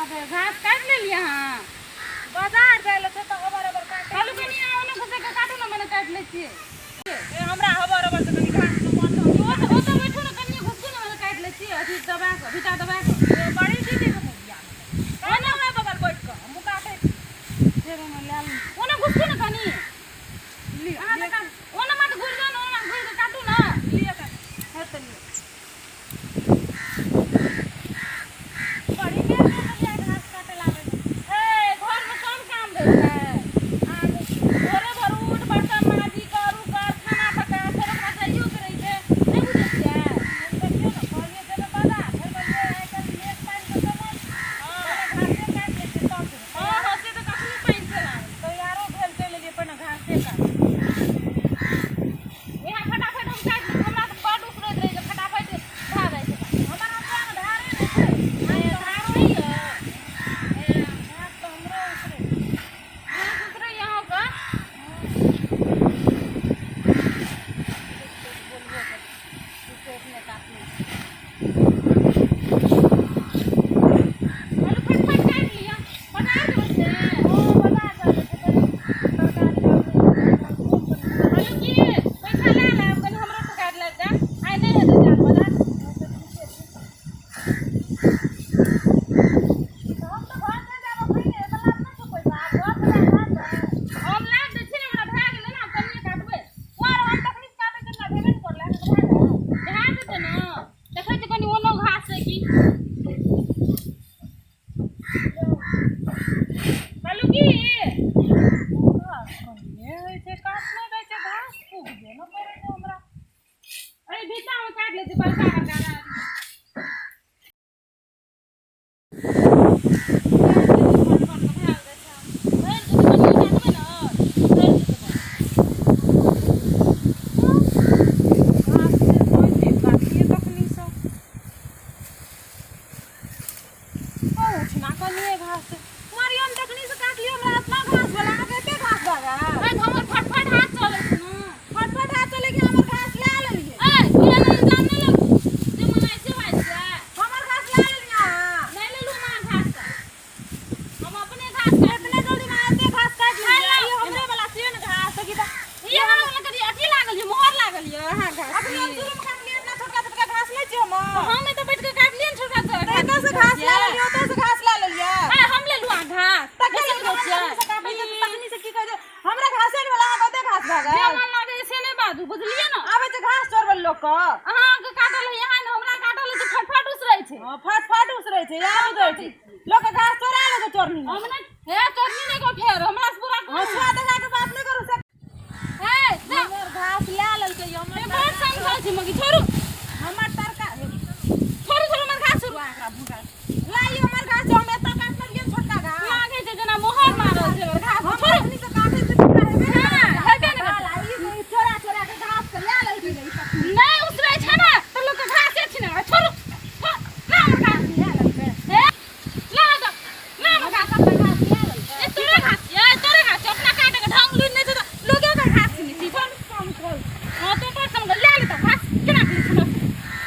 बाप रे, घास काटि लेलियै अहाँ? बाजार जाइ लए छै तऽ हबर हबर काटै। कहलहुँ कनि अहाँ ओने घुसि कऽ काटू ने, मने काटि लै छियै। ए, हमरा हबर हबर से कनि घास के मन ओतऽ बैठू ने, कनिये घुसकू ने, मने काटि लै छियै। अथी दबा कऽ, भीता दबा कऽ। बड़ी दीदी के मुखिया ओने हमरा बगल बैठ कऽ हमहूँ काटै छी। फेर ओने लए लू, ओने घुसकू ने कनि। लिअ। अहाँ तऽ काट, ओने मत घुरि जाउ ने, ओने घुरि कऽ काटू ने। लिअ कनि। हे तऽ लिअ। बड़ी देर भऽ गेलै घास काटै लागै। हे, घरमे कम काम रहै छै? भोरे भोर उठ, बर्तन माजी, करू कर, खाना पका, फेर ओकरा जाइयो के रहै छै। नहि बुझै छियै? देखियौ ने, कहलियै जेबै बाजार, फेर कहलियै आइ काल्हि मेघ पानिके समय छै, पहिले घासे काटि लै छियै तब जेबै। हँ हँ, से तऽ कखनो पानि चलि आबै। तैयारो भेल चलि एलियै, पहिने घासे काटि। यहाँ फटाफट हम काटि लै छी, हमरा तऽ बड्ड उसरैत रहै छै, फटाफट भए जाइ छै। हमर हँसुआमे धारे नहि छै। ए, धार नहि यऽ? ए, घास तऽ हमरो उसरै। घास उसरैए अहाँके? बोलबो करै अपने काटने। कहलहुँ फटफट काटि लिअ, बाजार जेबै से? हँ, बाजार जाइ लए छै, कनि तरकारी आनबै। कहलहुँ की पैसा लए लेब, कनि हमरो से काटि लेब जायब। आइ नहि हेतै जायब बाजार। हम तऽ घर नहि जायब अखन, एतऽ लाभ नहि छौ पैसा, आब घर पर जा घास। हम लाबि दै छी ने, हमरा भए गेलै ने, आब कनिये काटबै। तोहर हम तखनी से काटै छियै, हमरा भेबे नहि करलै, अखन भए गेल। भए जेतै ने। देखै छी कनि ओनो घास छै की। कहलहुँ की घास कनिये होइ छै, काटने रहै छै, घास उगबे नहि करै छै हमरा। अरे, भीतामे काटि लै छी बड़का बड़का। भरि जेतै, कनिये काटबै ने, भरि जेतै बस। घास जे होइ छै, काटलियै तखनी से। ओ उठना कनिये घास छै। कुमारी, हम तखनी से काटलियै, हमरा इतना घास भेल, अहाँके एते घास भए गेल? ए, तऽ हमर फटफट हाथ चलै छै ने। फटफट हाथ चलै कि हमर घास लए लेलियै? ए, तू एना इल्जाम नहि लगू जे मना ऐसे बाजि छै। हमर घास लए लेलियै अहाँ? नहि लेलहुँ अहाँ घास तऽ। हम अपने घास काटि इतने जल्दी में एते घास काटि लेलियै? ई ई हमरे वाला छियै ने घास तऽ की तऽ ई हमरा वाला कनि अथी लागल यऽ, मोहर लागल यऽ अहाँ घास। अखनी हम शुरू में काटलियै, इतना छोटका छोटका घास नहि छियै हमर। हम एतऽ बैठ कऽ काटलियै ने छोटका तऽ छोटका। एतऽ से घास लए लेलियै, ओतऽ से घास लए लेलियै। ए, हम लेलहुँ अहाँ घास? तखन बेसी हम कहै छियै। तखनी से काटै छियै, तखनी से की कहै छै, हमरा घासे नहि भेल, अहाँके ओते घास भए जे गेल। मन लागै से नहि बाजू, बुझलियै ने? आबै छै घास चोरबै लोक के। अहाँके काटल है यहाँ ने, हमरा काटल है तऽ फटफट उसरै छै। हँ, फट फट उसरै छै, याद रहै छै, लोक के घास चोरा लै छै चोरनी में। हम नहि, हे, चोरनी नहि कहू फेर हमरा से पूरा कहू। हँसुआ देखा के बात नहि करू से। हे, जा। हमर घास लए लेलकै हमर। ए, बड़ संकल छै मगी, छोड़ू। हमर तरकारी। छोड़ू, छोड़ू, हमर घास छोड़ू। एकरा भूसा लाई, हमर घास हम एतऽ काटि लेलियै छोटका घास। लागै छै जेना मोहर मारल छै हमर घास। हम छोड़ू। तखनी से काटै छियै, पूरा हेबे नहि हँ, करै। हेबे नहि करतै। ई चोरा चोरा के घास के लए लेलकै ई तखनी। नहि उसरै छै ने तऽ लोकके घासे छिने। छोड़ू, छोड़, ला हमर घास। लए लेलकै। हे, ला दऽ, ला हमर घास। सबटा घास लए लेलकै। ए, तोरे घास छियै, तोरे घास छियै। अपना काटे के ढंग लुरि नहि छै तऽ लोके के घास छिनै छी। छोड़। सनकल। हँ, तो बड़ सनकल। लए ले तऽ घास केना के छिनै?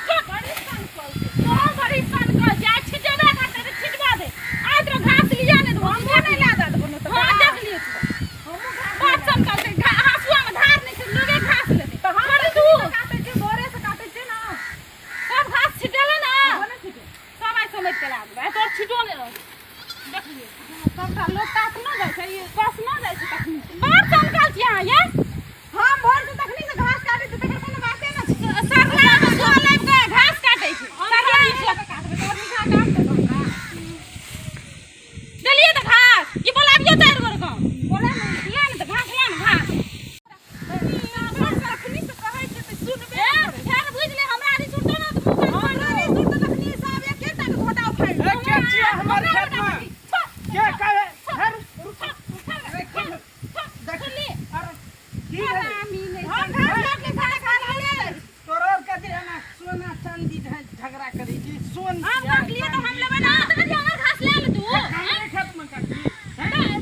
छोड़। बड़ी सनकल छै। तो बड़ी सनकल छै। आइ छिटेबे करतै तऽ छिटबा दे। आइ तोरा घास लिया नहि देबो। हमहूँ नहि लए दए देबो ने तऽ। हँ, घास। देख लियौ तू। हमहूँ घास बड़ नहि लए। सनकल छै। हँसुआमे धार नहि छै, लोके घास लेतै। तऽ हम छोड़ तखनी तू। से काटै छियै, भोरे से काटै छियै ने। सब घास छिटेले ने? ओहो नहि छिटै। सब आइ समेट के ला देबै। आइ तोर छिटो नहि रहतै, देख लियौ। सबटा लोक काटनो जाइ छै, ई कसनो जाइ छै तखनी से। बड़ सनकल छी अहाँ यै। हम भोर से तखनी से घास काटै छियै, तकर कोनो बाते नहि छै। सरला हँसुआ लाबि कऽ घास काटै छै। हम सरला थोड़ी हँसुआ। लऽ कऽ काटबै, तोहर निकाह काम देतौ हमरा। देलियै तऽ घास की बोलाबियौ चारि गोर गाँव? बोला ने। ला ने तऽ घास, ला ने घास। तखनी से कहै छियै तऽ सुनबे ए, नहि करै। फेर बुझि ले, हमरा रिस उठतौ ने तऽ मुँह बंद हमरा कर। नहि सुनतौ तखनी से आब एकेटा के घोटा उखाड़ि ए, लेतौ। के छियै हमर खेतमे? के कहे? हे, रुक, अरे, की भेलै? हम घास काटली, सारा घास लए लै। तोरो आरके जे एना सोना चाँदी झगड़ा करै छी, सोन हम छियै, काटलियै तऽ हम लेबै ने। हमर घास लए ले तू। हमरे खेतमे काटली हैं?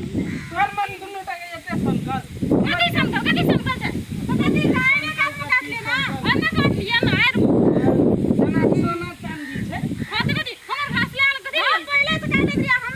तोहर मन दुनू टा के एते सनकल? कथी सनकल? कथी सनकल छै? तऽ कथी गाय घास मे काटलियै ने? अन्ना काटलियै ने आर। जेना सोना चाँदी छै। हाँ, तऽ कथी हमर घास लए ले, कथी? हम पहिले से काटैत रहियै, हमरा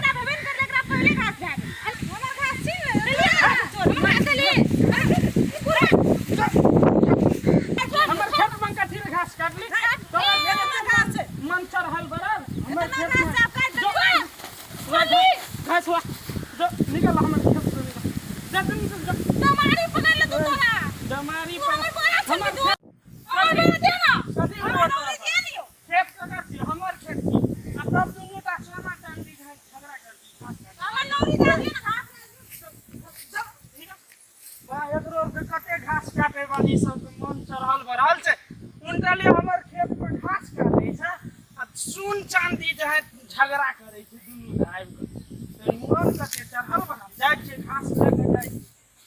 झगड़ा करै छै दुनू टा आबि कऽ। तऽ मोन कते चढ़ल बा, हम जाइ छियै घास लए कऽ जाइ छी।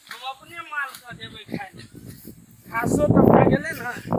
हम अपने मालके देबै खाय लए। घासो तऽ भए गेलै ने।